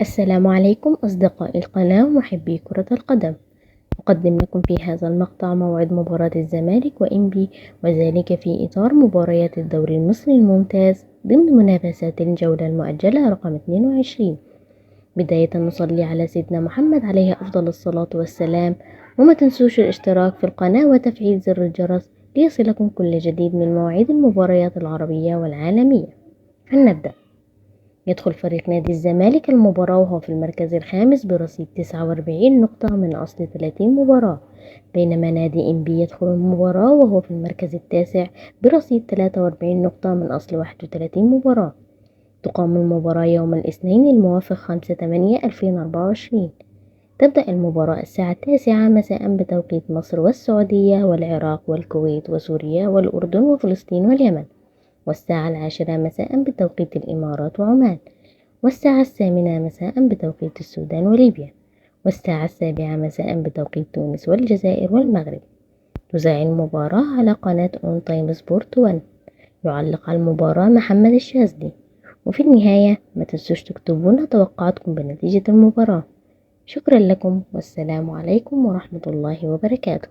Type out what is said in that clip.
السلام عليكم أصدقاء القناة ومحبي كرة القدم. أقدم لكم في هذا المقطع موعد مباراة الزمالك وإنبي، وذلك في إطار مباريات الدوري المصري الممتاز ضمن منافسات الجولة المؤجلة رقم 22. بداية نصلي على سيدنا محمد عليه أفضل الصلاة والسلام، وما تنسوش الاشتراك في القناة وتفعيل زر الجرس ليصلكم كل جديد من مواعيد المباريات العربية والعالمية. هنبدأ. يدخل فريق نادي الزمالك المباراة وهو في المركز الخامس برصيد 49 نقطة من أصل 30 مباراة، بينما نادي إنبي يدخل المباراة وهو في المركز التاسع برصيد 43 نقطة من أصل 31 مباراة. تقام المباراة يوم الاثنين الموافق 5/8/2024. تبدأ المباراة الساعة 9 مساء بتوقيت مصر والسعودية والعراق والكويت وسوريا والأردن وفلسطين واليمن، والساعة 10 مساء بتوقيت الإمارات وعمان، والساعة 8 مساء بتوقيت السودان وليبيا، والساعة 7 مساء بتوقيت تونس والجزائر والمغرب. تذاع المباراة على قناة أون تايم سبورت 1. يعلق على المباراة محمد الشاذلي. وفي النهاية ما تنسوش تكتبونا توقعاتكم بنتيجة المباراة. شكرا لكم والسلام عليكم ورحمة الله وبركاته.